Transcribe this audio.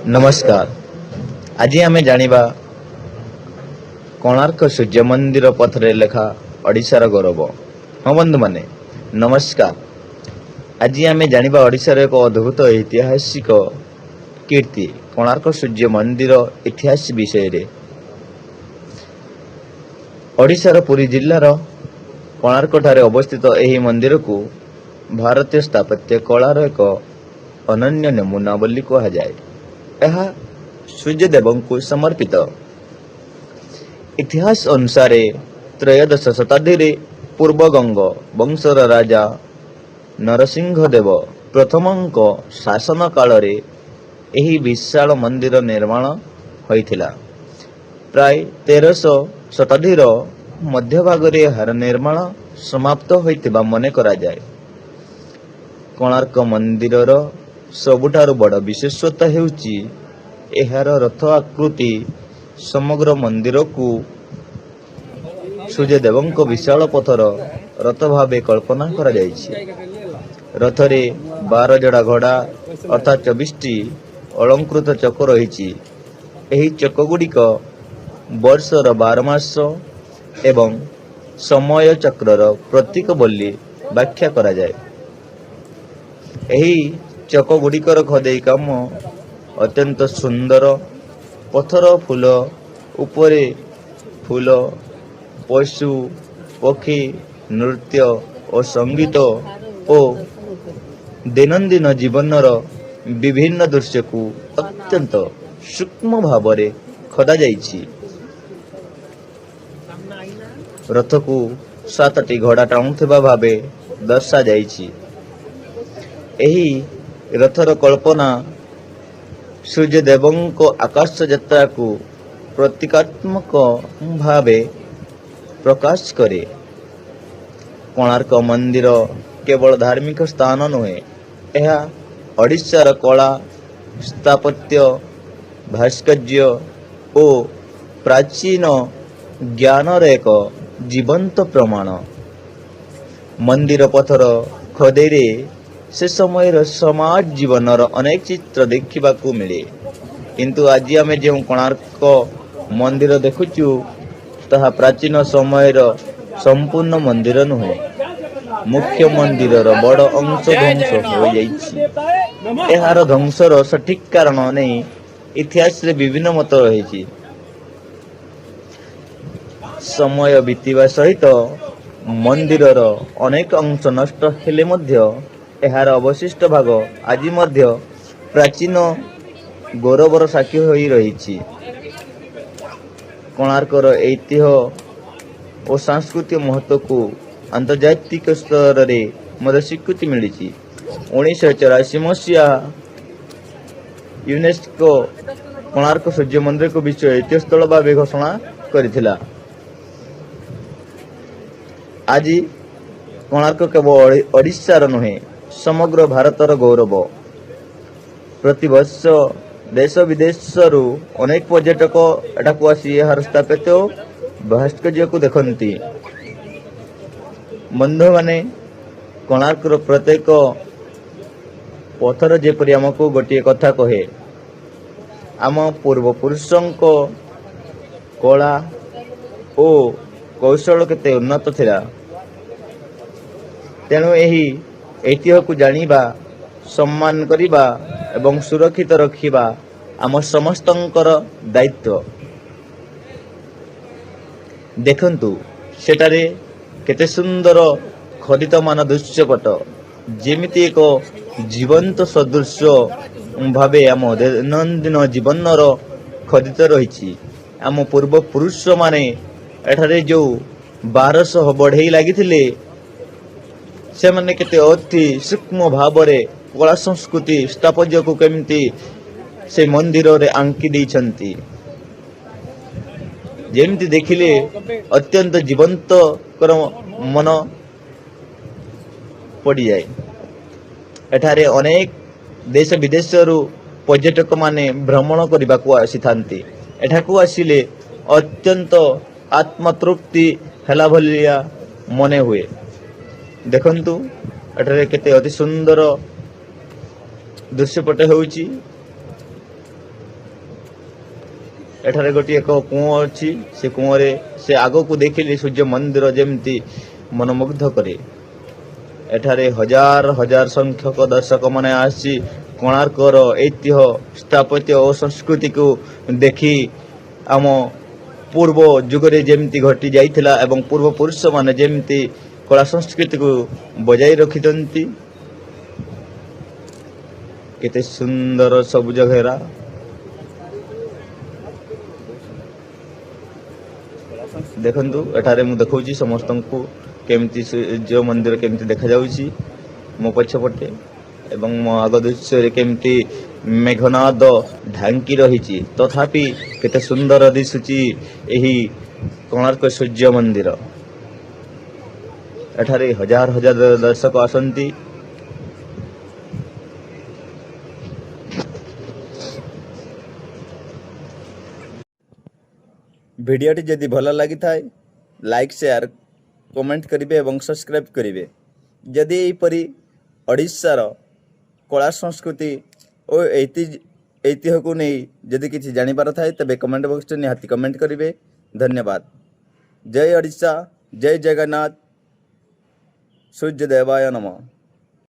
ନମସ୍କାର। ଆଜି ଆମେ ଜାଣିବା କୋଣାର୍କ ସୂର୍ଯ୍ୟ ମନ୍ଦିର ପଥରରେ ଲେଖା ଓଡ଼ିଶାର ଗୌରବ। ହଁ ବନ୍ଧୁମାନେ, ନମସ୍କାର। ଆଜି ଆମେ ଜାଣିବା ଓଡ଼ିଶାର ଏକ ଅଦ୍ଭୁତ ଐତିହାସିକ କୀର୍ତ୍ତି କୋଣାର୍କ ସୂର୍ଯ୍ୟ ମନ୍ଦିର ଇତିହାସ ବିଷୟରେ। ଓଡ଼ିଶାର ପୁରୀ ଜିଲ୍ଲାର କୋଣାର୍କଠାରେ ଅବସ୍ଥିତ ଏହି ମନ୍ଦିରକୁ ଭାରତୀୟ ସ୍ଥାପତ୍ୟ କଳାର ଏକ ଅନନ୍ୟ ନମୁନା ବୋଲି କୁହାଯାଏ। ଏହା ସୂର୍ଯ୍ୟଦେବଙ୍କୁ ସମର୍ପିତ। ଇତିହାସ ଅନୁସାରେ ତ୍ରୟୋଦଶ ଶତାବ୍ଦୀରେ ପୂର୍ବଗଙ୍ଗ ବଂଶର ରାଜା ନରସିଂହ ଦେବ ପ୍ରଥମଙ୍କ ଶାସନ କାଳରେ ଏହି ବିଶାଳ ମନ୍ଦିର ନିର୍ମାଣ ହୋଇଥିଲା। ପ୍ରାୟ 13ଶ ଶତାବ୍ଦୀର ମଧ୍ୟଭାଗରେ ଏହାର ନିର୍ମାଣ ସମାପ୍ତ ହୋଇଥିବା ମନେ କରାଯାଏ। କୋଣାର୍କ ମନ୍ଦିରର ସବୁଠାରୁ ବଡ଼ ବିଶେଷତ୍ୱ ହେଉଛି ଏହାର ରଥ ଆକୃତି। ସମଗ୍ର ମନ୍ଦିରକୁ ସୂର୍ଯ୍ୟଦେବଙ୍କ ବିଶାଳ ପଥର ରଥ ଭାବେ କଳ୍ପନା କରାଯାଇଛି। ରଥରେ 12 ଯୋଡ଼ା ଘୋଡ଼ା, ଅର୍ଥାତ୍ 24ଟି ଅଳଙ୍କୃତ ଚକ ରହିଛି। ଏହି ଚକଗୁଡ଼ିକ ବର୍ଷର 12 ମାସ ଏବଂ ସମୟ ଚକ୍ରର ପ୍ରତୀକ ବୋଲି ବ୍ୟାଖ୍ୟା କରାଯାଏ। ଏହି ଚକଗୁଡ଼ିକର ଖୋଦେଇ କାମ ଅତ୍ୟନ୍ତ ସୁନ୍ଦର। ପଥର ଫୁଲ ଉପରେ ଫୁଲ, ପଶୁ ପକ୍ଷୀ, ନୃତ୍ୟ ଓ ସଙ୍ଗୀତ ଓ ଦୈନନ୍ଦିନ ଜୀବନର ବିଭିନ୍ନ ଦୃଶ୍ୟକୁ ଅତ୍ୟନ୍ତ ସୂକ୍ଷ୍ମ ଭାବରେ ଖୋଦାଯାଇଛି। ରଥକୁ ସାତଟି ଘୋଡ଼ା ଟାଣୁଥିବା ଭାବେ ଦର୍ଶାଯାଇଛି। ଏହି ରଥର କଳ୍ପନା ସୂର୍ଯ୍ୟଦେବଙ୍କ ଆକାଶ ଯାତ୍ରାକୁ ପ୍ରତୀକାତ୍ମକ ଭାବେ ପ୍ରକାଶ କରେ। କୋଣାର୍କ ମନ୍ଦିର କେବଳ ଧାର୍ମିକ ସ୍ଥାନ ନୁହେଁ, ଏହା ଓଡ଼ିଶାର କଳା, ସ୍ଥାପତ୍ୟ, ଭାସ୍କର୍ଯ୍ୟ ଓ ପ୍ରାଚୀନ ଜ୍ଞାନର ଏକ ଜୀବନ୍ତ ପ୍ରମାଣ। ମନ୍ଦିର ପଥର ଖୋଦେଇରେ ସେ ସମୟର ସମାଜ ଜୀବନର ଅନେକ ଚିତ୍ର ଦେଖିବାକୁ ମିଳେ। କିନ୍ତୁ ଆଜି ଆମେ ଯେଉଁ କୋଣାର୍କ ମନ୍ଦିର ଦେଖୁଛୁ, ତାହା ପ୍ରାଚୀନ ସମୟର ସମ୍ପୂର୍ଣ୍ଣ ମନ୍ଦିର ନୁହେଁ। ମୁଖ୍ୟ ମନ୍ଦିରର ବଡ଼ ଅଂଶ ଧ୍ୱଂସ ହୋଇଯାଇଛି। ଏହାର ଧ୍ୱଂସର ସଠିକ କାରଣ ନେଇ ଇତିହାସରେ ବିଭିନ୍ନ ମତ ରହିଛି। ସମୟ ବିତିବା ସହିତ ମନ୍ଦିରର ଅନେକ ଅଂଶ ନଷ୍ଟ ହେଲେ ମଧ୍ୟ ଏହାର ଅବଶିଷ୍ଟ ଭାଗ ଆଜି ମଧ୍ୟ ପ୍ରାଚୀନ ଗୌରବର ସାକ୍ଷୀ ହୋଇ ରହିଛି। କୋଣାର୍କର ଐତିହ୍ୟ ଓ ସାଂସ୍କୃତିକ ମହତ୍ତ୍ୱକୁ ଆନ୍ତର୍ଜାତିକ ସ୍ତରରେ ମଧ୍ୟ ସ୍ୱୀକୃତି ମିଳିଛି। 1984 ମସିହା ୟୁନେସ୍କୋ କୋଣାର୍କ ସୂର୍ଯ୍ୟ ମନ୍ଦିରକୁ ବିଶ୍ୱ ଐତିହ୍ୟ ସ୍ଥଳ ଭାବେ ଘୋଷଣା କରିଥିଲା। ଆଜି କୋଣାର୍କ କେବଳ ଓଡ଼ିଶାର ନୁହେଁ, ସମଗ୍ର ଭାରତର ଗୌରବ। ପ୍ରତିବର୍ଷ ଦେଶ ବିଦେଶରୁ ଅନେକ ପର୍ଯ୍ୟଟକ ଏଠାକୁ ଆସି ଏହାର ସ୍ଥାପତ୍ୟ ଓ ଭାସ୍କର୍ଯ୍ୟକୁ ଦେଖନ୍ତି। ବନ୍ଧୁମାନେ, କୋଣାର୍କର ପ୍ରତ୍ୟେକ ପଥର ଯେପରି ଆମକୁ ଗୋଟିଏ କଥା କହେ, ଆମ ପୂର୍ବପୁରୁଷଙ୍କ କଳା ଓ କୌଶଳ କେତେ ଉନ୍ନତ ଥିଲା। ତେଣୁ ଏହି ଐତିହ୍ୟକୁ ଜାଣିବା, ସମ୍ମାନ କରିବା ଏବଂ ସୁରକ୍ଷିତ ରଖିବା ଆମ ସମସ୍ତଙ୍କର ଦାୟିତ୍ୱ। ଦେଖନ୍ତୁ, ସେଠାରେ କେତେ ସୁନ୍ଦର ଖୋଦିତମାନ ଦୃଶ୍ୟପଟ, ଯେମିତି ଏକ ଜୀବନ୍ତ ସଦୃଶ୍ୟ ଭାବେ ଆମ ଦୈନନ୍ଦିନ ଜୀବନର ଖୋଦିତ ରହିଛି। ଆମ ପୂର୍ବପୁରୁଷମାନେ ଏଠାରେ ଯୋଉ 1200 ବଢ଼େଇ ଲାଗିଥିଲେ, ସେମାନେ କେତେ ଅତି ସୂକ୍ଷ୍ମ ଭାବରେ କଳା ସଂସ୍କୃତି ସ୍ଥାପତ୍ୟକୁ କେମିତି ସେ ମନ୍ଦିରରେ ଆଙ୍କି ଦେଇଛନ୍ତି, ଯେମିତି ଦେଖିଲେ ଅତ୍ୟନ୍ତ ଜୀବନ୍ତକର ମନ ପଡ଼ିଯାଏ। ଏଠାରେ ଅନେକ ଦେଶ ବିଦେଶରୁ ପର୍ଯ୍ୟଟକ ମାନେ ଭ୍ରମଣ କରିବାକୁ ଆସିଥାନ୍ତି। ଏଠାକୁ ଆସିଲେ ଅତ୍ୟନ୍ତ ଆତ୍ମତୃପ୍ତି ହେଲା ଭଳିଆ ମନେ ହୁଏ। ଦେଖନ୍ତୁ, ଏଠାରେ କେତେ ଅତି ସୁନ୍ଦର ଦୃଶ୍ୟପଟ ହେଉଛି। ଏଠାରେ ଗୋଟିଏ ଏକ କୂଅ ଅଛି। ସେ କୂଅରେ ସେ ଆଗକୁ ଦେଖିଲେ ସୂର୍ଯ୍ୟ ମନ୍ଦିର ଯେମିତି ମନମୁଗ୍ଧ କରେ। ଏଠାରେ ହଜାର ହଜାର ସଂଖ୍ୟକ ଦର୍ଶକମାନେ ଆସି କୋଣାର୍କର ଐତିହ୍ୟ, ସ୍ଥାପତ୍ୟ ଓ ସଂସ୍କୃତିକୁ ଦେଖି ଆମ ପୂର୍ବ ଯୁଗରେ ଯେମିତି ଘଟି ଯାଇଥିଲା ଏବଂ ପୂର୍ବ ପୁରୁଷମାନେ ଯେମିତି କଳା ସଂସ୍କୃତିକୁ ବଜାଇ ରଖିଛନ୍ତି। କେତେ ସୁନ୍ଦର ସବୁଜ ଘେରା। ଦେଖନ୍ତୁ, ଏଠାରେ ମୁଁ ଦେଖାଉଛି ସମସ୍ତଙ୍କୁ କେମିତି ସୂର୍ଯ୍ୟ ମନ୍ଦିର କେମିତି ଦେଖାଯାଉଛି ମୋ ପଛପଟେ ଏବଂ ମୋ ଆଗ ଦୃଶ୍ୟରେ କେମିତି ମେଘନାଦ ଢାଙ୍କି ରହିଛି, ତଥାପି କେତେ ସୁନ୍ଦର ଦିଶୁଛି ଏହି କୋଣାର୍କ ସୂର୍ଯ୍ୟ ମନ୍ଦିର। ଏଠାରେ ହଜାର ହଜାର ଦର୍ଶକ ଆସନ୍ତି। ଭିଡ଼ିଓଟି ଯଦି ଭଲ ଲାଗିଥାଏ, ଲାଇକ୍, ସେୟାର, କମେଣ୍ଟ କରିବେ ଏବଂ ସବସ୍କ୍ରାଇବ୍ କରିବେ। ଯଦି ଏହିପରି ଓଡ଼ିଶାର କଳା, ସଂସ୍କୃତି ଓ ଐତିହ୍ୟକୁ ନେଇ ଯଦି କିଛି ଜାଣିବାର ଥାଏ, ତେବେ କମେଣ୍ଟ ବକ୍ସରେ ନିହାତି କମେଣ୍ଟ କରିବେ। ଧନ୍ୟବାଦ। ଜୟ ଓଡ଼ିଶା, ଜୟ ଜଗନ୍ନାଥ, ସୂର୍ଯ୍ୟ ଦେବାୟ ନମଃ।